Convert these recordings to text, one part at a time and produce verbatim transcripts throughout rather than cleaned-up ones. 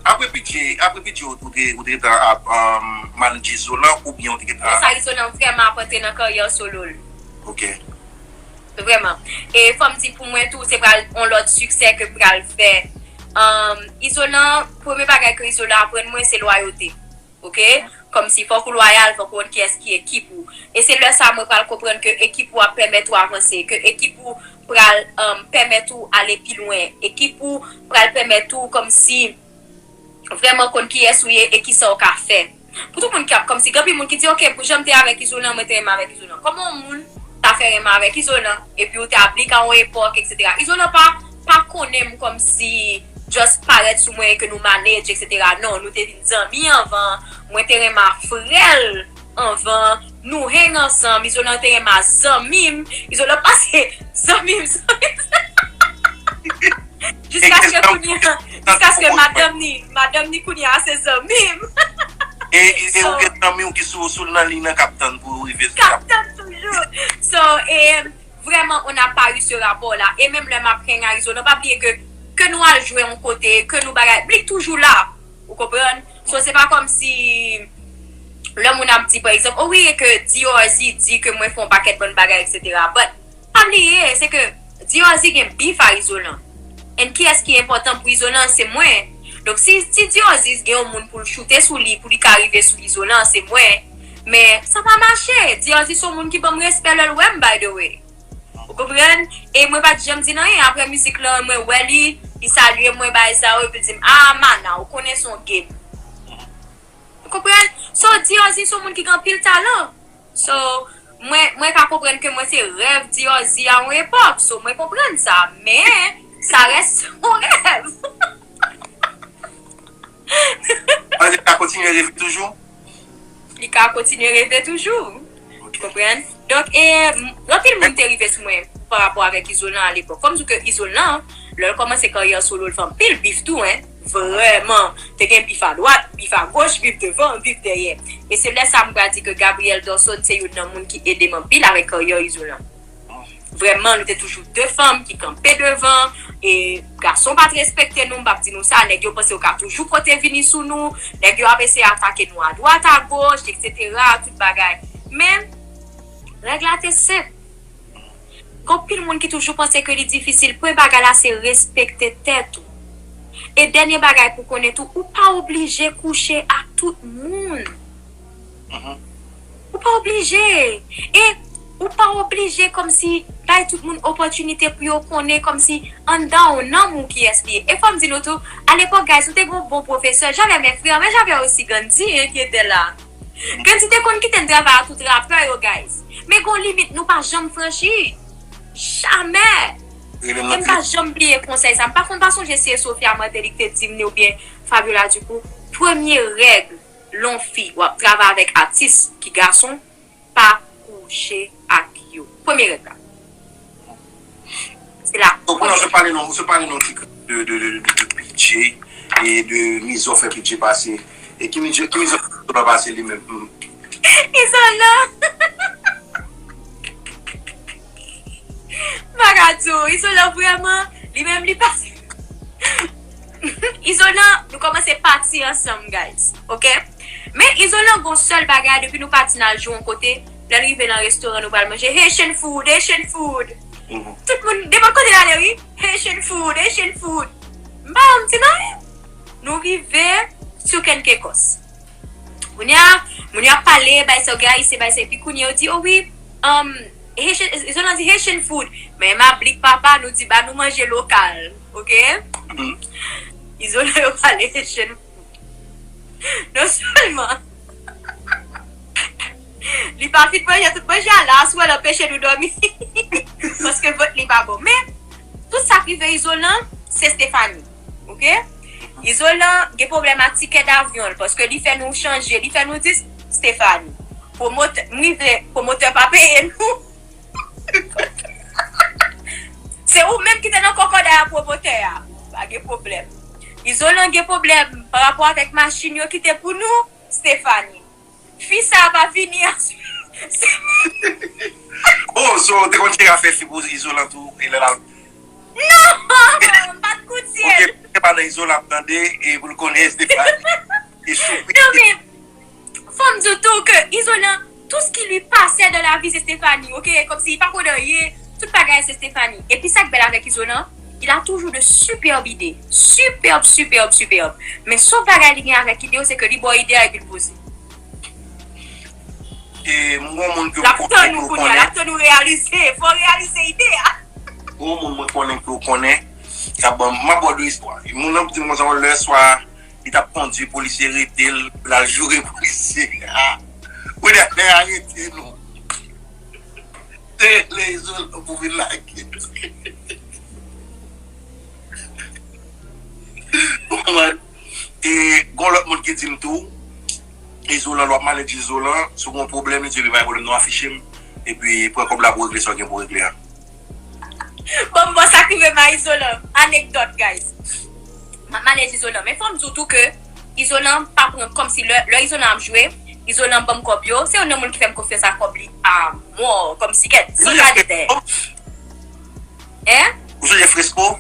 Apre P J, apre P J, ou te, ou te gentan ap um, manage Izolan oubyen ou te gentan. Lè sa Izolan vrèman ap antre nan karyè solo l. Ok. Vrèman. E fò m di pou mwen tou, se pral yon lòt siksè ke m pral fè. Um, Izolan, premye bagay ke Izolan aprann mwen, se lwayote. Ok? Kòmsi fòk ou lwayal, fòk ou konn kiyès ki ekip ou. E se lè sa mwen pral konprann ke ekip ou ap pèmèt ou avanse, ke ekip ou pral um, pèmèt ou ale pi lwen, ekip ou pral pèmèt ou kòmsi vrèman konn kiyès ou ye e kisa ou ka fè. Pou tout moun ki ap kòmsi, gen anpil moun ki di, ok, pou jan m te avèk Izolan, mwen te renmen avèk Izolan. Kòman yon moun ta fè renmen avèk Izolan, epi ou te ap li ka yon epòk, etsetera. Izolan pa, pa konnen m kòmsi just parèt sou mwen e ke nou manage, etsetera. Non, nou te vin zanmi anvan, mwen te renmen frè l anvan, nou hang ansanm, Izolan te renmen zanmi m, Izolan pase zanmi m, zanmi m. Jiskaske kounye a, jiskaske madanm ni, madanm ni kounye a se zanmi m. E, e, e ou gen zanmi w ki sou, sou nan liy nan k ap tann pou rive sou k ap tann toujou. So, e, vrèman, on a pa eu ce rapport là. E menm lè m ap hang a Izolan, pa bliye ke, ke nou al jwe yon kote, ke nou bagay, li toujou la. Ou konprann? So, se pa kòmsi lè moun ap di, pa egzanp, o wi, e ke D R Z di ke mwen fè yon pakèt bòn bagay, etsetera. But, pa bliye, se ke D R Z gen bif a Izolan. And kiyès ki enpòtan pou Izolan, se mwen. Donk, si, si D R Z gen yon moun pou l choute sou li, pou li ka rive sou Izolan, se mwen. Men, sa pa mache. D R Z se yon moun ki ban m respè lè l wè m, by the way. Ou konprann? E mwen pa t janm di l anyen. Apre mizik lan, mwen wè li, li salye mwen, bagay sa yo, epi l di m, ah, Mana, ou konnen se yon game. Ou konprann? So, D R Z se yon moun ki gen anpil talan. So, mwen, mwen ka konprann ke mwen se rèv D R Z a yon epòk. So, mwen konprann sa. Men, sa rès yon rèv. Ann, li ka kontinye reve toujou? Li ka kontinye reve toujou. Ok. Konprann? Donk, e, m- anpil moun te rive sou mwen pa rapò avèk Izolan alepòk. Fò m di w ke Izolan, lè l kòmanse karyè solo, l fè anpil bif tou, en. Vrèman. Te gen bif adwat, bif agoch, bif devan, bif dèyè. E se lè sa m pral di ke Gabrielle Dawson se youn nan moun ki ede m anpil avèk karyè Izolan. Vrèman, nou te toujou de fanm ki kanpe devan, e gason pa t respekte nou, m p ap di nou sa, nèg yo panse yo ka toujou pote vini sou nou, nèg yo ap eseye atake nou adwat, agoch, etsetera, tout bagay. Men, règ la te senp. Gen anpil moun ki toujou panse ke li difisil, premye bagay la se respekte tèt ou. E dènye bagay pou konnen tou, ou pa oblije kouche ak tout moun. Ou pa oblije. E ou pa oblije kòmsi bay tout moun opòtinite pou yo konnen kòmsi anndan w, nanm ou kiyès li ye. E fò m di nou tou, alepòk, guys, nou te gen yon bon pwofesè, Javè, mes frères, mais Javè aussi Gandhi, hein, qui était là. Gandhi te konn kite n travay ak tout rapè yo, guys. Men gon limit nou pa janm franchi. Jamè. E m pa janm bliye konsèy sa. M pa konn pa sonje si e Sofia Martelly ki te di m li oubyen Fabiola Ducrot. Premye règ lè yon fi w ap travay avèk atis ki gason, pa kouche ak yo. Premye règ la. Se la. Donk, kounye a, w sot pale non, w sot pale non ti kras de, de, de, de, de P J e de mizò fè P J pase. E ki mizò, ki mizò fè Izolan pase li menm? Hmm. Izolan! M pa ka di w, Izolan vrèman, li menm li pase. Izolan, nou kòmanse pati ansanm, guys. Ok? Men Izolan gon sèl bagay, depi nou pati n al jwe yon kote, lè n rive nan restoran, nou pral manje Haitian food, Haitian food. Tout moun, nenpòt kote n ale, wi. Haitian food, Haitian food. M pa janm di n anyen. Nou rive sou kenn kekòs. Kounye a, moun yo ap pale, bay sa yo gen ayisyen, bay sa, epi kounye a yo di, o wi, um, Haitian, Izolan di Haitian food. Men m ap blik papa, nou di ba nou manje lokal, ok? Izolan yo pale Haitian food. Non sèlman li pa fin manje tout manje a, la aswè l anpeche nou dòmi. Paske vant li pa bon. Men, tout sa k rive Izolan, se Stephanie. Ok? Izolan gen pwoblèm ak tikè davyon l, paske li fè nou chanje, li fè nou di Stephanie. Pwomotè, m rive, pwomotè pa peye nou. Se ou menm ki te nan kòkòday a pwomotè a. Pa gen pwoblèm. Izolan gen pwoblèm pa rapò avèk machin yo kite pou nou, Stephanie. Fi sa a pa vini aswè. Oh, so, ou te konn cheri a fè fi pou Izolan tou, e lè l al. Non! M pa t koutye. Ok. Se pa nan Izolan ap tande e pou l konnen Estefani. E sou Non, men, fò m di w tou ke Izolan, tout ce qui lui passait dans la vie, c'est Stéphanie, ok? Kòmsi li pa konn anyen, tout bagay se Stéphanie. Epi sa k bèl avèk Izolan, il a toujours de superbes idées. Superbe, superbe, superbe. Men sèl bagay li gen avèk ide yo, se ke li ba w ide a epi l poze. E m gon moun ke m konnen ke w konnen. L ap tann ou kounye a, l ap tann ou reyalize. Fò w reyalize ide a. M gon moun mwen konnen ke w konnen. Sa ban m, m ap ba w de istwa. Moun nan di m konsa yon lè swa, li t ap kondui, polisye rete l, l al joure polisye a. Pou nèg la arete nou. Tele Izolan pou vin lage. E gon lòt moun ki di m tou, Izolan, lè w ap manage Izolan, si w gen yon pwoblèm, li di, "Ebyen, pa gen pwoblèm, non, afiche m, epi pran kòb la pou w regle sa w gen pou w regle a." Bon, m bon, sa k rive m a Izolan. Anekdòt, guys. M ap manage Izolan. Men fò m di w tou ke Izolan pa pran kòmsi lè, lè Izolan ap jwe, Izolan ban m kòb yo. Se youn nan moun ki fè m konfyans a kòb li a mò, kòmsi kèt, san gade dèyè. Hein? Ou sonje Fresco?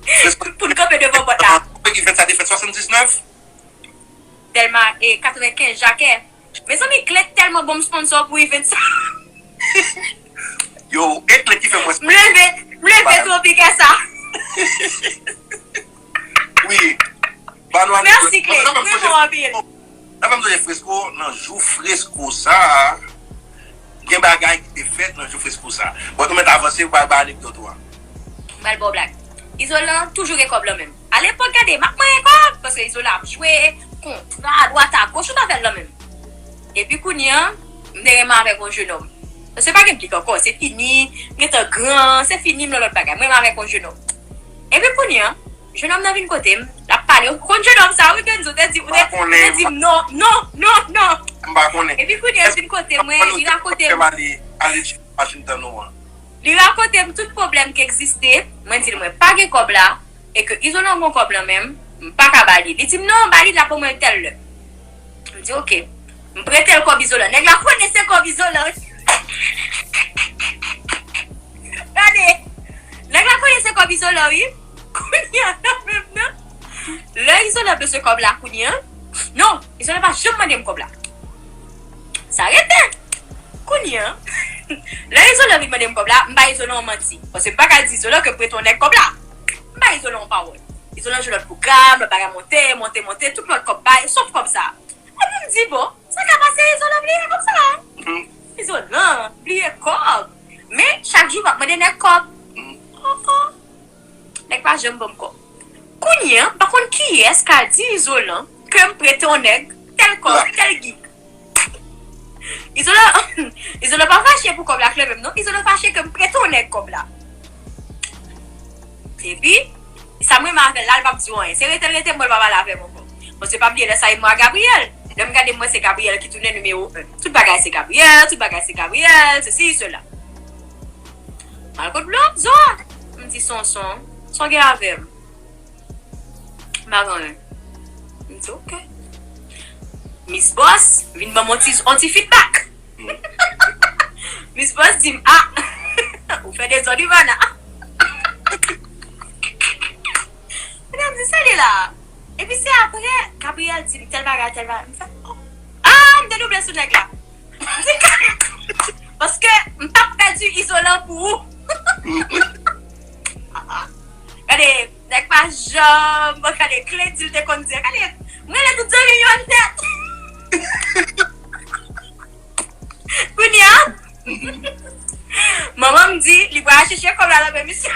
Fresco. Pou n kanpe devan pòt la. Ki fèt sa te fèt swasanndiznèf? Dèlma, e, katrevenkenz, Jakè. Mezanmi, Klent tèlman bon sponsor pou event sa. Yo, e Klent ki fè mwen. M leve, m leve twopik sa. Wi. Ba nou anekdòt. Mèsi, Klent. Vrèman anpil. Sa fè m sonje Fresco, nan jou Fresco sa a, gen bagay ki te fèt nan jou Fresco sa a. Bon, nou mèt avanse, ba, ba anekdòt ou a. M pral ba w blag. Izolan toujou gen kòb lan men m. Alepòk, gade, m ap manyen kòb, paske Izolan ap jwe, kontra, dwat a goch, tout afè l lan men m. Epi kounye a, m te renmen avèk yon jenòm. Paske pa gen pik ankò, se fini, m gentan gran, se fini, m nan lòt bagay. M renmen avèk yon jenòm. Epi kounye a, jenòm nan vin kote m, l ap pale, ou konn jenòm sa, wi, Kenzo, te di, ou te, ou te di m non, non, non, non. M pa konnen. Epi kounye a, l vin kote mwen, li rakonte m. Ale, ale, Washington ou an. Li rakonte m tout pwoblèm ki egziste, mwen di l mwen pa gen kòb la, e ke Izolan gon kòb lan men m, m pa ka ba li. Li di m non, ba li, l ap ban mwen tèl lè. M di oke. M prete l kòb Izolan. Nèg la konnen se kòb Izolan. Gade. Nèg la konnen se kòb Izolan, wi. Kounye a, nan menm nan. Lè Izolan bezwen kòb la, kounye a. Non, Izolan pa janm mande m kòb la. Sa rete. Kounye a, lè Izolan vin mande m kòb la, m ba Izolan yon manti. Paske m pa ka di Izolan ke m prete yon nèg kòb la. M ba Izolan yon pawòl. Izolan jwe lòt pwogram, lòt bagay monte, monte, monte, tout lòt kòb bay, sof kòb sa. Epi m di, bon, sa ka pase Izolan bliye kòb sa. Izolan bliye kòb. Men, chak jou, m ap mande nèg kòb. Oh, oh. Nèg pa janm ban m kòb. Kounye a, m pa konn kiyès k al di Izolan ke m prete yon nèg tèl kòb, tèl gig. Izolan, Izolan pa fache pou kòb la k leve m non. Izolan fache ke m prete yon nèg kòb la. Epi, sa m renmen avè l la, l p ap di w anyen. Se rete l rete, m wè l pa pale avè m ankò. Paske pa bliye lè sa e mwa Gabriel. Lè m gade m wè se Gabriel ki tounen nimewo en. Tout bagay se Gabriel, tout bagay se Gabriel, sesi, sela. M al kot Blo, Zoa. M di Sonson, sa w gen avè m? M pa gen anyen. M di oke. Miss Boss vin ban m yon ti, yon ti feedback. Miss Boss di m, ah, ou fè dezòd wi Vana. Mwen di sa li la. Epi se apre Gabriel di m tèl bagay, tèl bagay. M fè, oh. Ah, m te double sou nèg la. M di, paske m t ap pèdi Izolan pou ou. Gade, nèg pa janm, gade, Kledi l te konn di, gade, m rele tout zanmi m yo nèt. Kounye a, manman m di, li pral chèche kòb la nan men misye.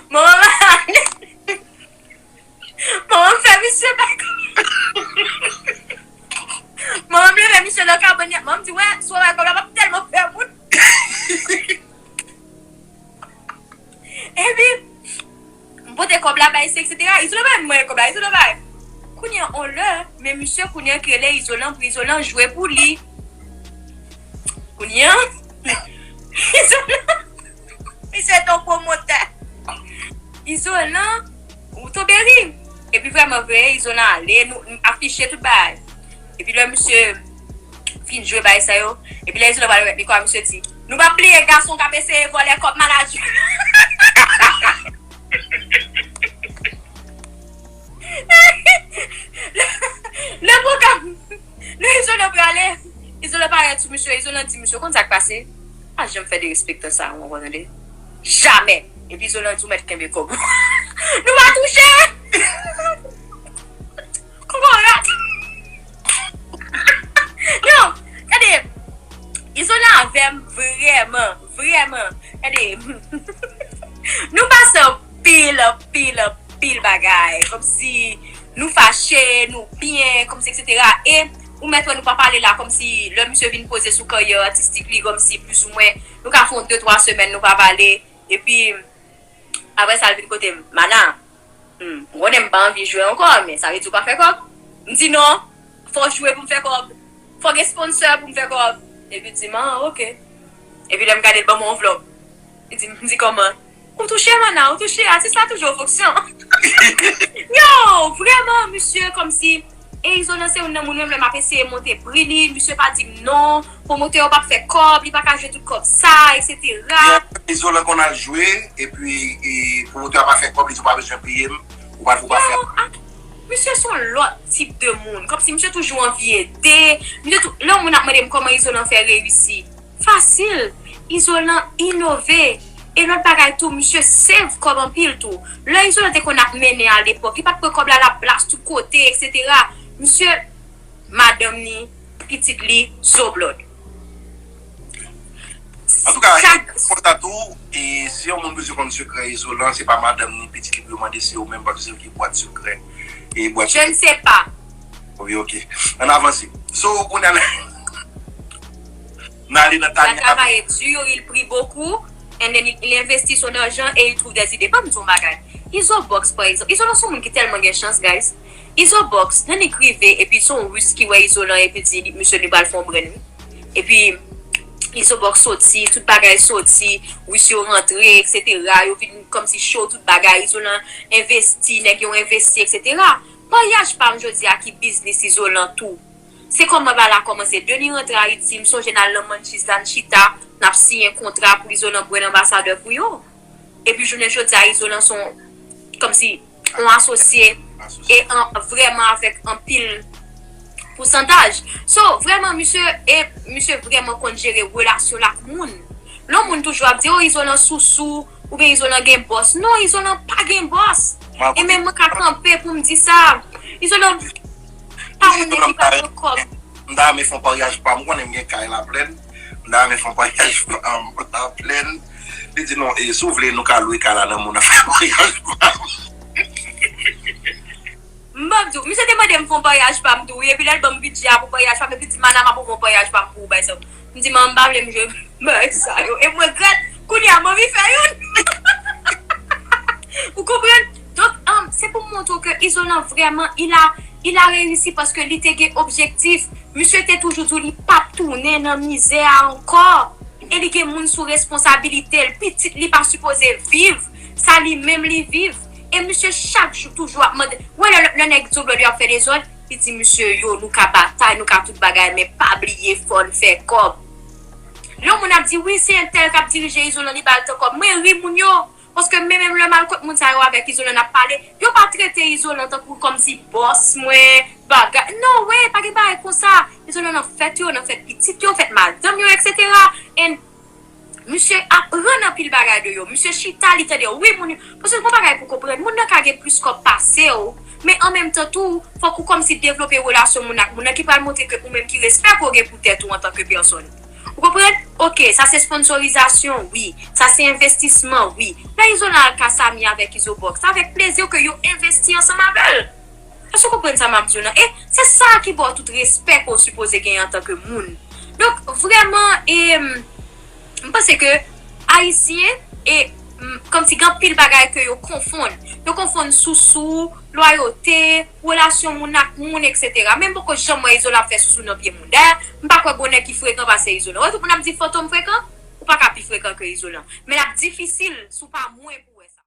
Manman m ale. Manman m fè misye bay kòb. Manman m leve misye nan kabann. Manman m di, wè, si w bay kòb la, m ap tèlman fè moun. Epi, m pote kòb la bay, eksetera. Izolan bay mwen kòb la, Izolan bay. Kounye a, on lè, men misye kounye a ki rele Izolan pou Izolan jwe pou li. Kounye a, Izolan, misye se yon pwomotè. Izolan, ou tonbe ri. Epi vrèman vre, Izolan ale, nou, nou afiche tout bagay. Epi lè misye fin jwe bagay sa yo, epi lè Izolan pral remèt mikwo a, misye di, Nou p ap bliye gason k ap eseye vòlè kòb manadjè. Le pwogram, le Izolan prale. Izolan parèt sou misye, Izolan di misye, konn sa k pase? Pa janm fè derespektan sa, ou konprann tande? Jamè. Epi Izolan di ou mèt kenbe kòb ou. Nou pa touche! Kokorat! Non, gade, Izolan avè m vrèman, vrèman. Gade, nou pase anpil, anpil, anpil bagay. Kòmsi nou fache, nou byen, kòmsi, etsetera. E ou mèt wè nou pa pale la, kòmsi lè misye vin poze sou karyè atistik li, kòmsi plizoumwen, nou ka fè yon de, twa semèn nou pa pale. Epi, apre sa, l vin kote m, Mana, hmm, m konnen m pa anvi jwe ankò, men sa vle di w pa fè kòb? M di non, fò w jwe pou m fè kòb. Fò gen sponsor pou m fè kòb. Epi l di m, ah, ok. Epi lè m gade l ban m yon anvlòp. Li di, m di kòman? Ou touche, Mana, ou touche, atis la toujou an fonksyon. Yo, vrèman, misye, kòmsi, e Izolan se youn nan moun mwen menm lè m ap eseye monte pri li, misye pa di m non, pwomotè yo p ap fè kòb, li pa ka jwe tout kòb sa, etsetera. Izolan konn al jwe, epi e, pwomotè a pa fè kòb, li di ou pa bezwen peye m, ou pa, ou pa fè. Yo, a, misye se yon lòt tip de moun, kòmsi misye toujou anvi ede, misye tou, lè yon moun ap mande m kòman Izolan fè reyisi, fasil, Izolan inove. E lòt bagay tou, misye save kòb anpil tou. Lè Izolan te konn ap mennen alepòk, li pa t pran kòb la, l ap blas tout kote, etsetera. Misye, madanm ni, pitit li, zoblòd. Antouka, e, konsa tou, e, si yon moun bezwen konn sekrè Izolan, se pa madanm ni, pitit li pou yo mande, se ou menm, paske se ou ki bwat sekrè. E bwat sekrè. Je ne sais pas. Wi, ok. Ann avanse. So, kounye a, n ale nan Tania. Il a travaillé dur, il prie beaucoup, and then il, il investit son argent et il trouve des idées. Ban m di w yon bagay. Izo Box, pa egzanp. Izolan se yon moun ki tèlman gen chans, guys. Izo Box, nan li k rive, epi se yon Ris ki wè Izolan, epi di, li, misye, li pral fè yon brand, wi. Epi, Izo Box soti, tout bagay soti, Ris yo rantre, etsetera. Yo vin kòmsi show tout bagay, Izolan envesti, nèg yo envesti, etsetera. Paryaj pa m jodi a ki biznis Izolan tou. Se kòman bagay la kòmanse. Denis rantre Ayiti, m sonje n al nan Manchis la, n chita, n ap siyen kontra pou Izolan brand anbasadè pou yo. Epi jounen jodi a, Izolan se yon, kòmsi, yon asosye, e an, vrèman avèk anpil pousantaj. So, vrèman, misye, e misye vrèman konn jere relasyon l ak moun. Lè yon moun toujou ap di, oh, Izolan sousou, oubyen Izolan gen bòs. Non, Izolan pa gen bòs. E menm mwen ka kanpe pou m di sa. Izolan pa yon nèg ki pa gen kòb. M ta renmen fè yon paryaj pa m, ou konnen m gen kay Laplèn. M ta renmen fè yon paryaj pa m Laplèn. Li di non, e, si w vle, nou ka lwe kay la nan moun nan fè paryaj pa m. M p ap di w, misye te mande m fè yon paryaj pa m tou, wi, epi lè l ban m bidjè a pou paryaj pa m, epi l di, Mana, m ap ouvri yon paryaj pa m pou ou, bay sa. M di, Man, m pa vle m jwe bagay sa yo. E m regrèt, kounye a, m anvi fè youn. Ou konprann? Donk, um, se pou m montre w ke Izolan vrèman, il a, il a réussi paske li te gen objektif. Misye te toujou di w li p ap tounen nan mizè a ankò. E li gen moun sou responsabilite l. Pitit li pa sipoze viv sa li menm li viv. E misye chak jou toujou ap mande. Ou wè lè, lè nèg Zoblòd yo ap fè dezòd, li di misye yo, nou ka batay, nou ka tout bagay, men pa bliye fò n fè kòb. Lè yon moun ap di, wi, se entèl k ap dirije Izolan, li ba l tan kòb. Mwen ri moun yo. Paske men menm lè m al kot moun sa yo avèk Izolan n ap pale, yo pa trete Izolan tankou kòmsi bòs mwen, bagay. No way, pa gen bagay konsa. Izolan nan fèt yo, nan fèt pitit yo, fèt madanm yo, etsetera. And misye ap rann anpil bagay de yo. Misye chita, li tande, wi, moun yo. Paske gon bagay pou konprann, moun nan ka gen plis kòb pase w, men an menm tan tou, fòk ou kòmsi devlope relasyon moun ak moun nan ki pral montre ke ou menm ki respè ke w gen pou tèt ou antanke pèsòn. Ou konprann? Ok, sa se sponsorizasyon, wi. Sa se envestisman, wi. Lè Izolan al Kasami avèk Izobox, avèk plezi ke yo envesti ansanm avè l. Èske w konprann sa m ap di w nan? E se sa ki ba w tout respè ke w sipoze genyen antanke moun. Donk, vrèman, e, m panse ke Ayisyen, e, m, kòmsi gen anpil bagay ke yo konfonn. Yo konfonn sousou, lwayote, relasyon moun ak moun, etsetera. Men m poko janm wè Izolan ap fè sousou nan pye moun. Dayè, m pa kwè gon nèg ki frekan pase Izolan. Wè tout moun ap di Fantom frekan, ou pa ka pi frekan ke Izolan. Men l ap difisil si w pa mwen